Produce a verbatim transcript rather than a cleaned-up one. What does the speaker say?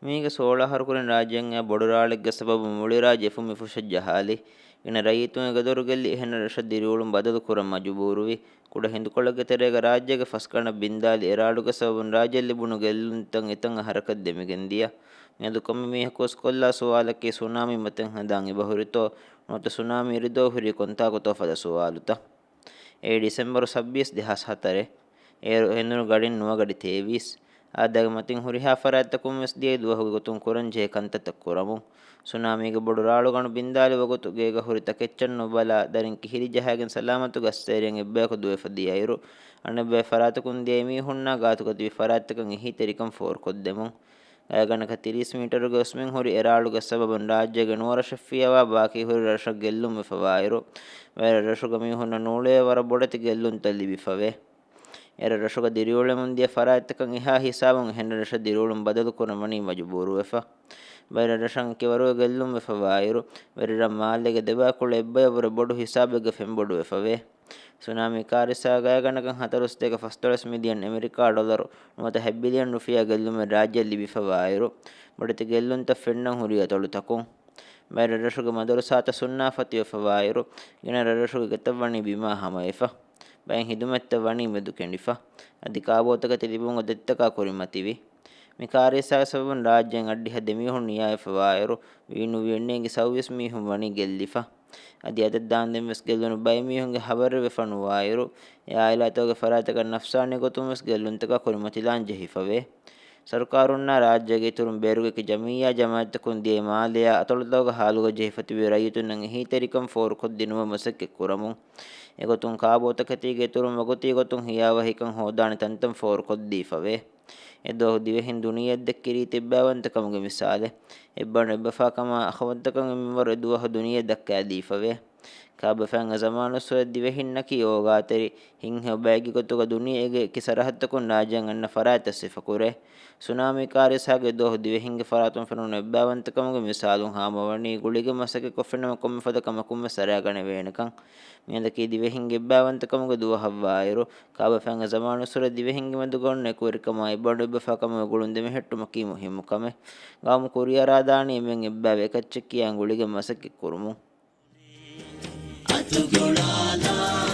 މީގެ ސޯޅަ އަހަރު ކުރިން ރާއްޖޭގެ ބޮޑު ރާޅެއްގެ ސަބަބުން މުޅި ރާއްޖެ އެފުށް މިފުށަށް ޖަހާލި. ގިނަ ރައްޔިތުން އެ ގަދަރު ގެއްލި އެހެން ރަށަށް ދިރިއުޅުން ބަދަލު ކުރަން މަޖުބޫރުވި. ކުޑަ ހިނދުކޮޅެއްގެ ތެރޭގަ ރާއްޖޭގެ ފަސްގަނޑަށް ބިންދާލި އެރާޅުގެ ސަބަބުން ރާއްޖެ ލިބުނު ގެއްލުންތައް އެތަން އަހަރަކަށް ދެމިގެން ދިޔަ. މިއަދު ކޮންމެ މީހަކުވެސް ކޮށްލާ ސުވާލަކީ ސުނާމީ މަތިން ހަނދާން އެބަހުރިތޯ؟ ނުވަތަ ސުނާމީ އިރުދުވަހު ހުރީ ކޮންތާކުތޯ ފަދަ ސުވާލުތައް. އެއީ ޑިސެމްބަރު ސައްބީސް، ދެހާސް ހަތަރެއް. އޭރު އެނދުނު ގަޑިން ނުވަ ގަޑި ތޭވީސް. އާދައިގެ މަތިން ހުރިހާ ފަރާތްތަކުން ވެސް ދިޔައީ ދުވަހުގެ ގޮތުން ކުރަންޖެހޭ ކަންތައްތައް ކުރަމުން. ސުނާމީގެ ބޮޑު ރާޅުގަނޑު ބިންދާލި ވަގުތު ގޭގަ ހުރި ތަކެއްޗަށް ނުބަލާ، ދަރިން ކިހިލި ޖަހާގެން ސަލާމަތުގެ އައްސޭރިއަށް އެއްބަޔަކު ދުވެފަ ދިޔައިރު، އަނެއްބައި ފަރާތަކުން ދިޔަ އެމީހުންނާ ގާތުގަ ތިބި ފަރާތްތަކަށް އެހީތެރިކަން ފޯރުކޮށްދެމުން. ގާތްގަނޑަކަށް ތިރީސް މީޓަރުގެ އުސްމިން ހުރި އެރާޅުގެ ސަބަބުން ރާއްޖޭގެ ނުވަ ރަށަށް ފިޔަވާ ބާކީ ހުރި ރަށަށް ގެއްލުން ވެފަވާއިރު، ވައިރަށް ރަށުގެ މީހުންނަށް ނޫޅޭ ވަރަށް ބޮޑެތި ގެއްލުންތައް ލިބިފަވޭ. އެރަށް ރަށުގަ ދިރިއުޅެމުން ދިޔަ ފަރާތްތަކަށް އެހާ ހިސާބުން އެހެން ރަށަށް ދިރިއުޅުން ބަދަލު ކުރަން ވަނީ މަޖުބޫރުވެފަ. ވައިރަށް ރަށަށް އެކި ވަރުގެ ގެއްލުން ވެފަވާއިރު، ވައިރަށް މާލޭގެ ދެބައިކުޅަ އެއްބަޔަށްވުރެ ބޮޑު ހިސާބެއްގަ ފެންބޮޑުވެފަވޭ. ސުނާމީ ކާރިސާ ގާތްގަނޑަކަށް ހަތަރުސަތޭކަ ފަސްދޮޅަސް މިލިއަން އެމެރިކާ ޑޮލަރު ނުވަތަ ހަތް ބިލިއަން ރުފިޔާ ގެއްލުމެއް ރާއްޖެއަށް ލިބިފަވާއިރު، ބޮޑެތި ގެއްލުންތައް ފެންނަން ހުރީ އަތޮޅުތަކުން. ބައެއް ރަށްރަށުގެ މަދަރުސާތައް ސުންނާފަ ތިބިފަވާއިރު، ގިނަ ރަށްރަށުގެ ގެތައް ވަނީ ބިމާ ހަމަވެފަ. ބައެއް ހިދުމަތްތައް ވަނީ މެދުކެނޑިފަ. އަދި ކާބޯތަކެތި ލިބުމުގެ ދަތިތަކާ ކުރިމަތިވި. މި ކާރިސާގެ ސަބަބުން ރާއްޖޭން އަށްޑިހަ ދެ މީހުން ނިޔާވެފަވާއިރު، ވީނު ވިޔަންނޭނގެ ސައުވީސް މީހުން ވަނީ ގެއްލިފަ. އަދި އަދަށް ދާންދެން ވެސް ގެއްލުނު ބައެއް މީހުންގެ ހަބަރެއް ވެފަ ނުވާއިރު، އެ އާއިލާތަކުގެ ފަރާތްތަކަށް ނަފްސާނީ ގޮތުން ވެސް ގެއްލުންތަކާ ކުރިމަތިލާން ޖެހިފަވޭ. ސަރުކާރުންނާ ރާއްޖޭގެ އިތުރުން ބޭރުގެ އެކި ޖަމިއްޔާ ޖަމާއަތްތަކުން ދިޔައީ މާލެއާ އަތޮޅުތަކުގެ ހާލުގަ ޖެހިފަ ތިބި ރައްޔިތުންނަށް އެހީތެރިކަން ފޯރުކޮށްދިނުމަށް މަސައްކަތް ކުރަމުން. އެގޮތުން ކާބޯތަކެތީގެ އިތުރުން ވަގުތީ ގޮތުން ހިޔާވަހިކަން ހޯދާނެ ތަންތަން ފޯރުކޮށްދީފަވޭ. އެ ދުވަހު ދިވެހިން ދުނިޔެއަށް ދެއްކި ރީތި އެއްބައިވަންތަކަމުގެ މިސާލެއް. އެއްބަނޑު އެއްބަފާކަމާ އަޚަވަތުތަކަށް އެ މިންވަރު އެ ދުވަހު ދުނިޔެއަށް ދައްކާދީފަވޭ. ކާބަފައިންގެ ޒަމާނުއްސުރެ ދިވެހިންނަކީ އޯގާތެރި ހިތްހެޔޮ ބައެއްގެ ގޮތުގަ ދުނިޔޭގެ އެކި ސަރަހައްދަކުން ރާއްޖޭން އަންނަ ފަރާތްތައް ސިފަކުރޭ. ސުނާމީ ކާރިސާގެ ދުވަހު ދިވެހިންގެ ފަރާތުން ފެނުނު އެއްބައިވަންތަކަމުގެ މިސާލުން ހާމަވަނީ ގުޅިގެން މަސައްކަތްކޮށްފިނަމަ ކޮންމެ ފަދަ ކަމަކުން ވެސް އަރާގަނެވޭނެކަން. މިއަދަކީ ދިވެހިންގެ އެއްބައިވަންތަކަމުގެ ދުވަހަށްވާއިރު، ކާބަފައިންގެ ޒަމާނުއްސުރެ ދިވެހިންގެ މެދުގަ އޮންނަ އެކުވެރިކަމާ އެއްބަނޑު އެއްބަފާކަމުގެ ގުޅުން ދެމެހެއްޓުމަކީ މުހިއްމު ކަމެއް. ގައުމު ކުރިއަރާދާނީ އެންމެން އެއްބައިވެ އެކައްޗެއް ކިޔާން ގުޅިގެން މަސައްކަތް ކުރުމުން. އަތުގަ އުޅާލާ،